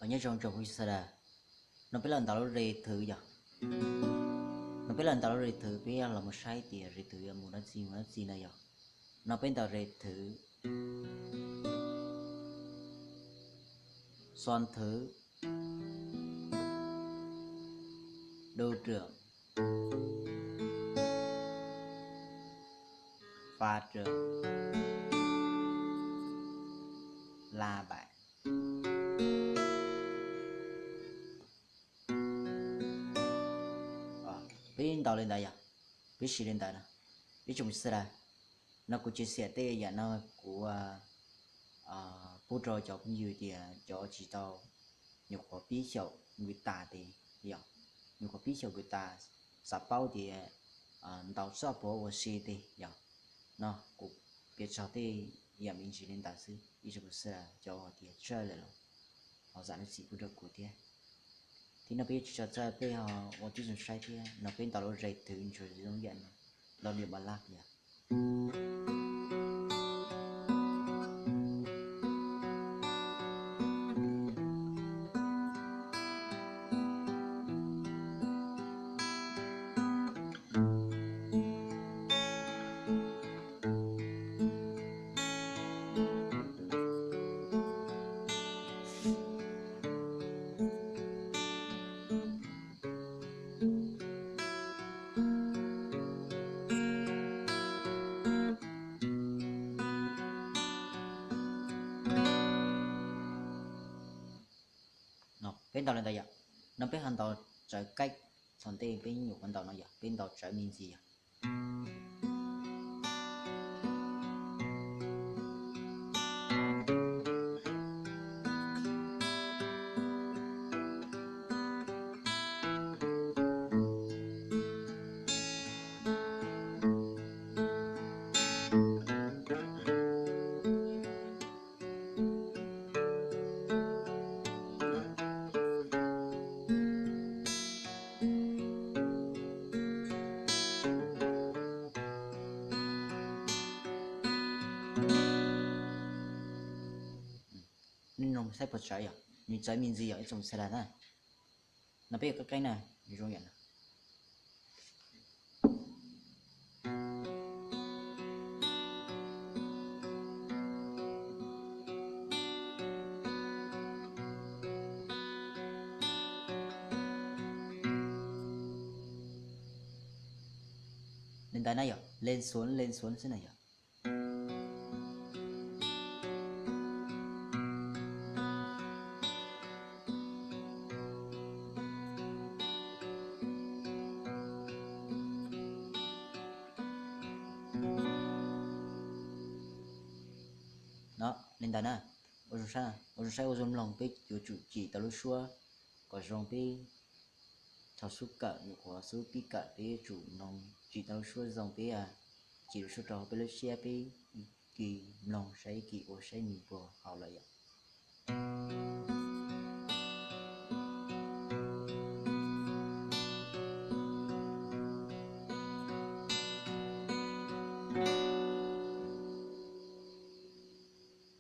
Nyob zoo tsoom phooj ywg sawv daws, no peb los ntaus lub res thwv yog, no peb los ntaus lub res thwv, peb los mus saib tias res thwv yuav mus dab tsi mus dab tsi na yog. No peb ntaus res thwv, xos thwv, đô trưởng, phó trưởng, la bảy. Peb ntaus li ntawd yog, peb siv li ntawd na. Ib tsoom sawv daws, no kuv chia sẻ tej yam no kuv pub rau cov phooj ywg tias cov tsis tau nyuam qhuav pib xyaum guitar tes yog, nyuam qhuav pib xyaum guitar, xav paub tias ntaus txoj puav ua si tes yog. No kuv piav txog tej yam me ntsis li ntawd xwb, ib tsoom sawv daws cov tias tsawg lawm los ho zam lub txim pub rau kuv thiab. Thiab no peb yuav tsis tso txawj, peb ho ua tib zoo saib thiab. No peb ntaus lub res thwv ntsuas zoo yam no, los niam bas laj yog. Peb ntaus li ntawd yom. No peb ho ntaus tsawv kaij, txog ntej peb nyuam qhuav ntaus no yog peb ntaus tsawv me ntsis yog. Nws nug saib puas tsawv yog, nws tsawv me ntsis yog ib tsoom sawv daws na. No peb yuav qeeb qeeb na, nws zoo yam no. Li ntawd na yog, len xuav len xuav xwb na yog. Li ntawd na, ua zoo saib ua zoo mloog, peb yuav tsum cim tau lub suab kom zoo, peb thaum xub kawm nyuam qhuav xub pib kawm peb yuav tsum mloog cim tau lub suab zoo, peb cim lub suab rau hauv peb lub siab, peb ib kis mloog saib ib kis ua saib nws puas haum lawm yom.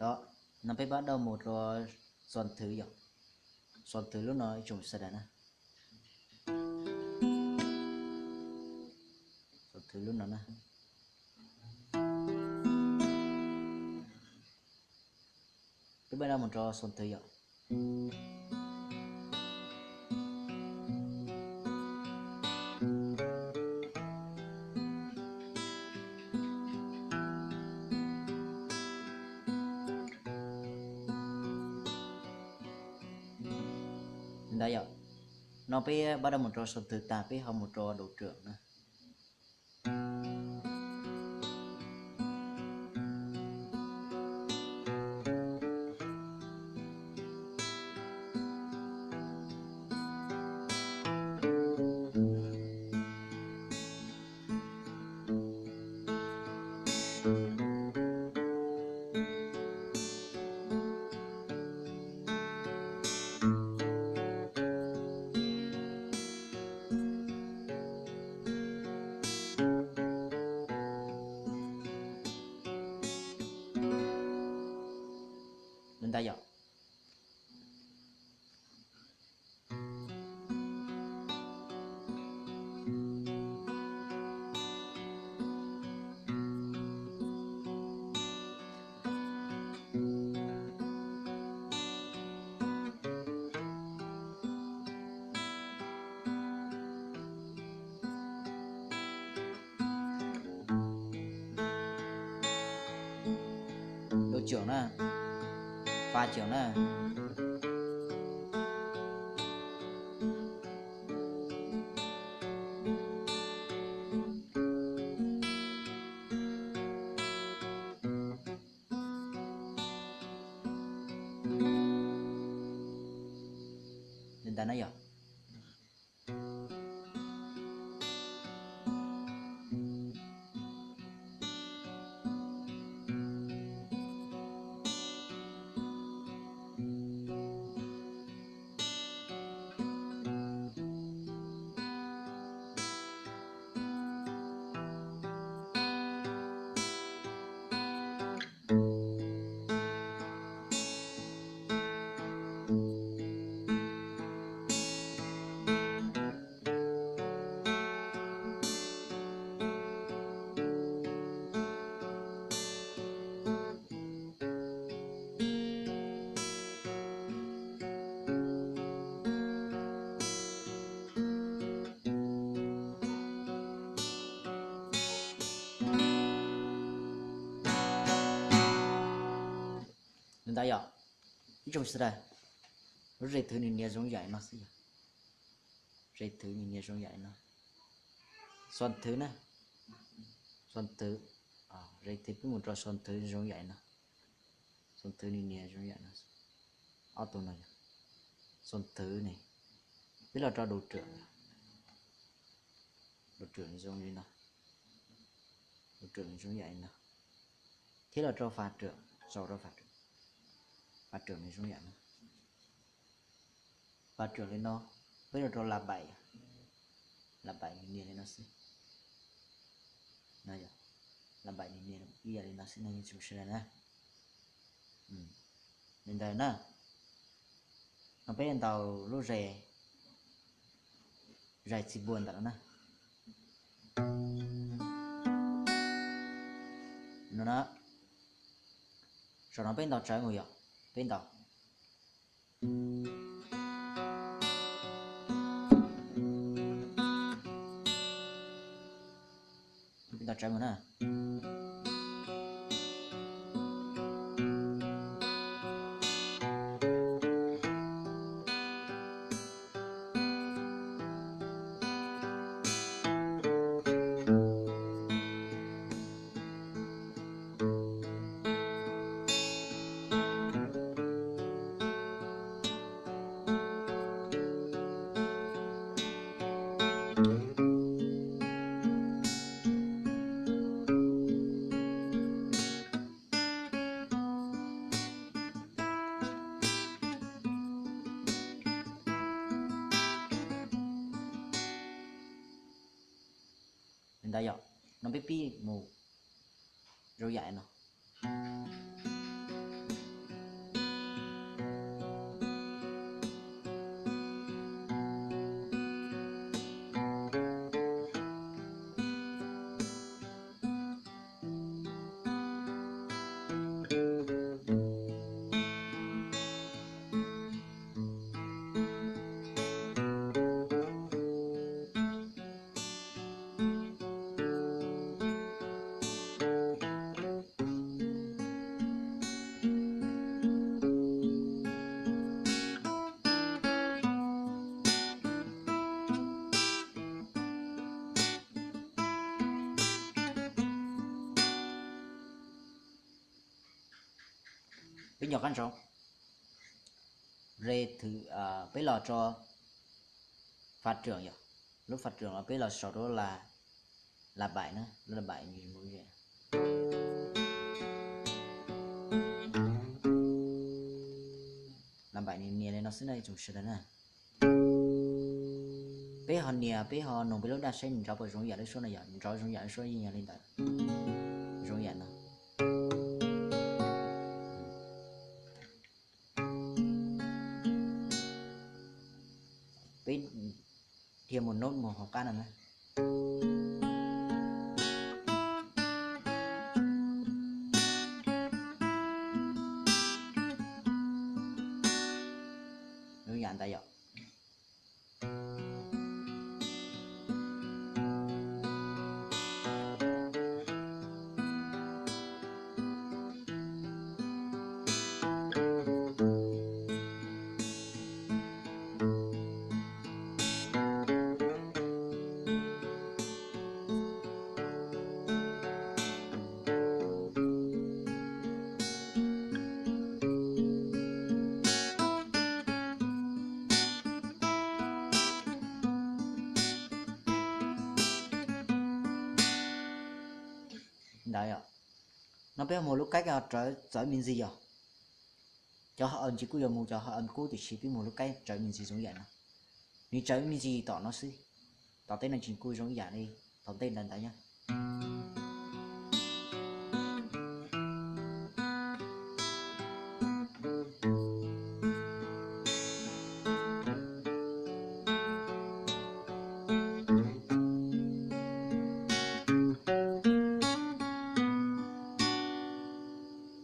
Đó, no peb bắt đầu mus rau xos thwv yom. Xos thwv lub no ib tsoom sawv daws na. Xos thwv lub no na. Peb bắt đầu mus rau xos thwv yom. Ntawd yom, no peb bắt đầu mus rau xos thwv tag peb ho mus rau đô trưởng na. Li ntawd yom. Fa cawm na. Li ntawd na yog. Li ntawd yog ib tsoom sawv daws, lub ze thwv nws nias zoo yam no xwb yog. Ze thwv nws nias zoo yam no. Xos thwv na, xos thwv, ze thwv peb mus rau xos thwv zoo yam no. Xos thwv nws nias zoo yam no. Ob tug no yog xos thwv ne, peb los rau dau rwm, dau rwm zoo li no, dau rwm zoo yam li no, thiab los rau fa rwm, sau rau fa rwm, fa rwm nws zoo yam no. Fa rwm li no, peb los rau la npaim, la npaim nws nias li no xwb. No yog, la npaim nws nias ib yam li no xwb no yeej tsis ua si na. Li ntawd na, no peb ntaus lub ze, zais txij npua ntawm no na. No na, zaum no peb ntaus tsawv mus yog, peb ntaus, peb ntaus tsawv mus na. Li ntawd yog, no peb pib mus zoo yam no. Peb nco qab ntsoov, re thwv, peb los rau fa rwm yog, lub fa rwm los peb los sau rau la, la npaim na, lub la npaim, la npaim nws nias li no xwb no ib tsoom sawv daws na. Peb ho nias, peb ho noog peb lub daj saib nws nrov puas zoo yam lub suab no yog, nrov zoo yam lub suab yeej yog li ntawd, zoo yam no. Peb dhia mus nub mus hauv qab no na. Zoo yam ntawd yom. Yom, no peb mus lub kaib rawv txawv me ntsis yom. Cov ho ntsis kuj yuav mus cov ho kub tiam sis peb mus lub kaib rawv me ntsis zoo yam no. Nws rawv me ntsis tom no xwb, tom tej no tsis kuj zoo ib yam li tom tej ntawd ntawd nyob.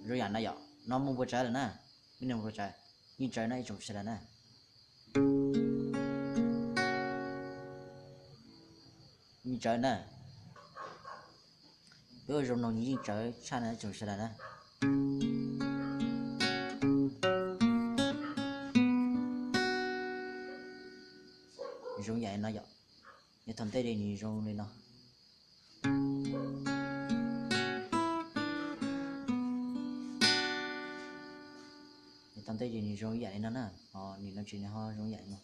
Zoo yam no yom, no mus puas tsawv lawm na, peb mus puas tsawv, yeej tsawv na ib tsoom sawv daws na. Yeej tsawv na, peb ua zoo no yeej tsawv tshaj na ib tsoom sawv daws na. Zoo yam li no yom, nws thaum ntej li nws zoo li no. Nws thaum ntej li nws zoo yam li no na, ho nws no tsis nws ho zoo yam li no.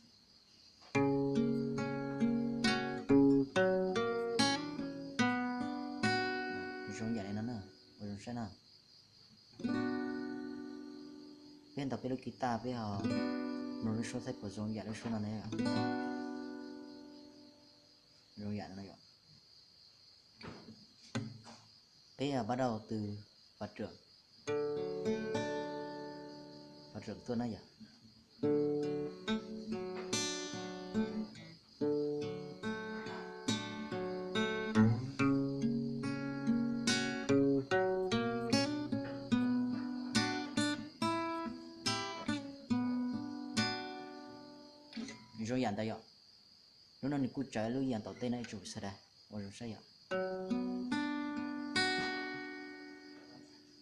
Zoo yam li no na, ua zoo saib na. Peb ntaus peb lub kis tas peb ho mloog lub suab saib puas zoo yam lub suab no ne. Zoo yam no yom. Peb bắt đầu từ phá trưởng, phá trưởng tuaj na yom. Zoo yam ntawd yom. Lub no nws kuj tsawv lub yam tom tej no ib tsoom sawv daws ua zoo saib yom.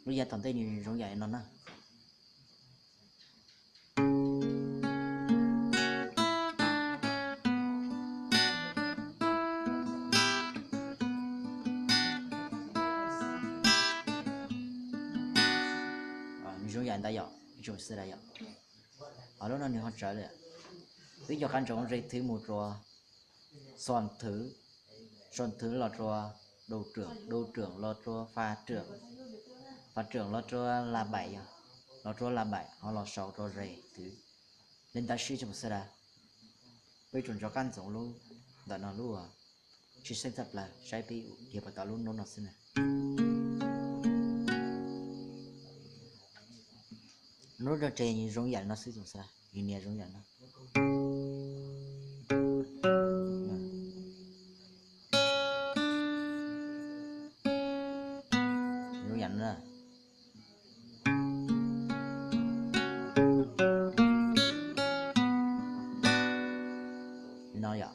Lub yam tom ntej nws zoo yam li no na. Nws zoo yam ntawd yom, ib tsoom sawv daws yom. Ho lub no nws ho tsawv lawm. Peb cov qab ntsoov ze thwv mus rua son thwv, son thwv los rua đầu trưởng, đầu trưởng los rua phá trưởng, phá trưởng los rua la bảy yom, los rua la bảy ho los sau rua ze thwv. Li ntawd sib tsoom sawv daws, peb tsuas nco qab ntsoov lub ntawm no lub tsis xeeb txaj plaws saib peb dhia puas tau lub nub no xwb na. Lub no ces zoo yam no xwb tsoom sawv daws, nws nias zoo yam no. Zoo yam no na. No yom.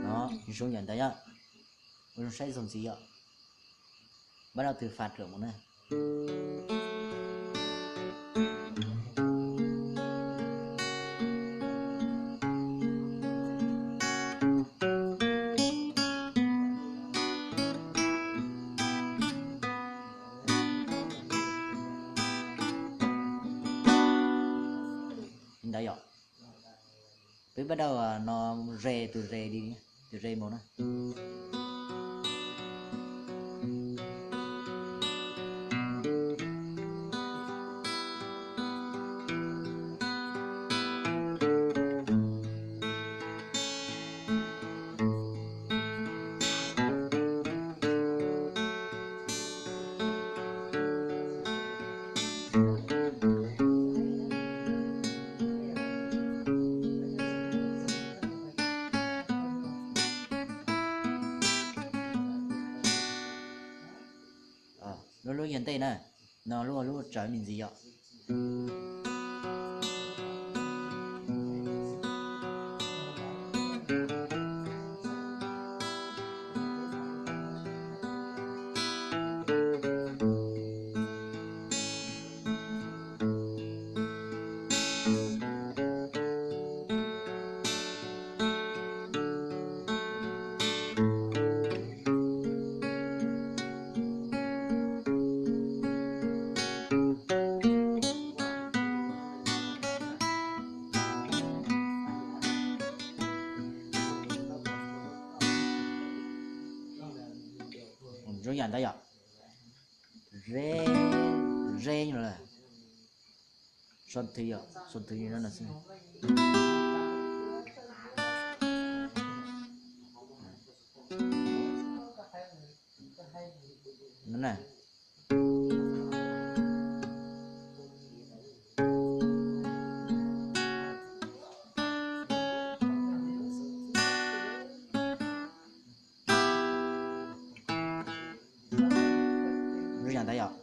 No zoo yam ntawd yom. Ua zoo saib zoo ntxiv yom. Bắt đầu từ phá trưởng mus na. Li ntawd yom. Peb bắt đầu no, ze từ re đi, từ re mus na. Lub lub yog ntej na, no lub lub tsawv me ntsis yom. Yam ntawd yom, re, re lawm, so thwv yom, so thwv no xwb. Zoo yam ntawd yom.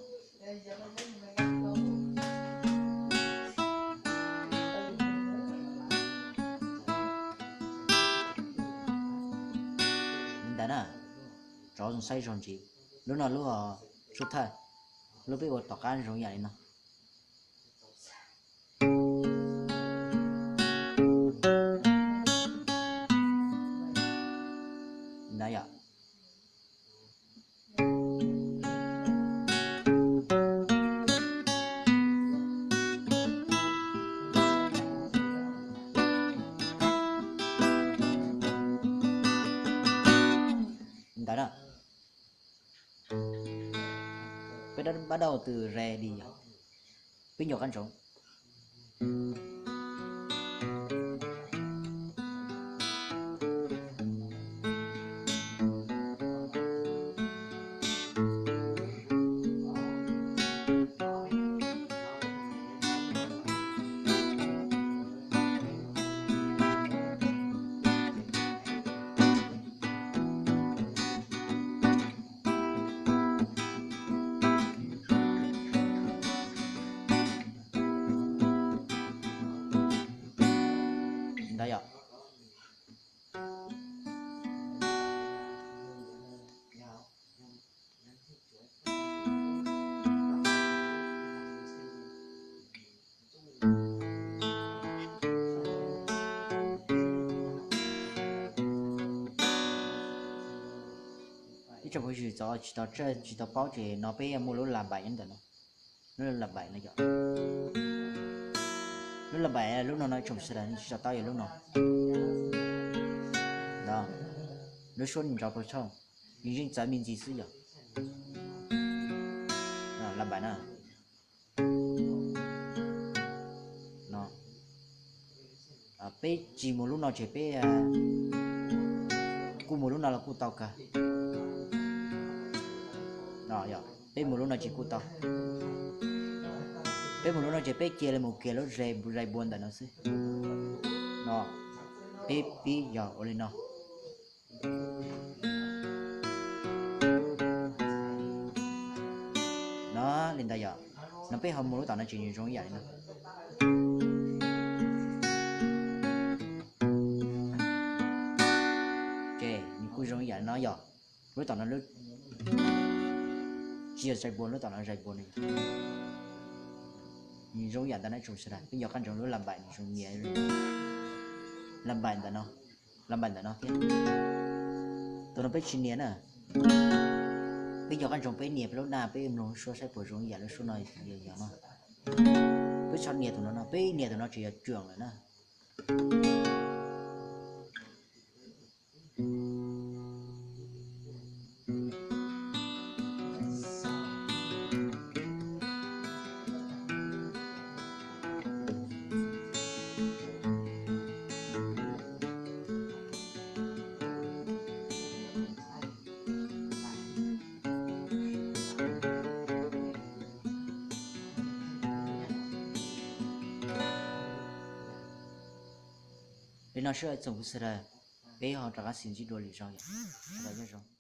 Li ntawd na, rov zoo saib zoo ntsis. Lub no lub sub thawj, lub peb ua tom qab zoo yam li no. Ntawd yom. Ntawd na, peb pab dauj tw re li yog, peb nco qab ntsoov. Ntawd yom. Ib tsoom phooj ywg txawm tsis tau paub ces no peb muaj lub la npaim ntawm no, lub la npaim no yom. Lub la npaim lub no no tsoom sawv daws nej tsis tau taub yog lub no. Lub suab nws nrov pag tshauj, nws yeej txawv me ntsis xwb yom. La npaim na. Peb tsis mus lub no ces peb kuj mus lub no los kuj tau kawg. Peb mus lub no ces kuj tau. Peb mus lub no ces peb cia li mus kiag lub zais npua ntawm no xwb. No, peb pib yog ua li no. No li ntawd yom. No peb ho mus lub tom no ces nws zoo ib yam li no. Ces nws kuj zoo ib yam li no yom. Lub tom no lub, tsis yog zais npua, lub tom no zais npua no. Nws zoo ib yam ntawd na tsoom sawv daws, peb nco qab ntsoov lub la npaim nws zoo nias, la npaim ntawm no, la npaim ntawm no thiab. Tus no peb tsis nias na. Peb nco qab ntsoov peb nias peb lub naj, peb mloog lub suab saib puas zoo ib yam lub suab no, yog no. Peb txhob nias tus no no, peb nias tus no tsis yog tsuam lawm na. Li no sawv daws tsoom phooj ywg sawv daws, peb ho rov qab sib ntsib dua lwm zaus, sawv daws nyob zoo.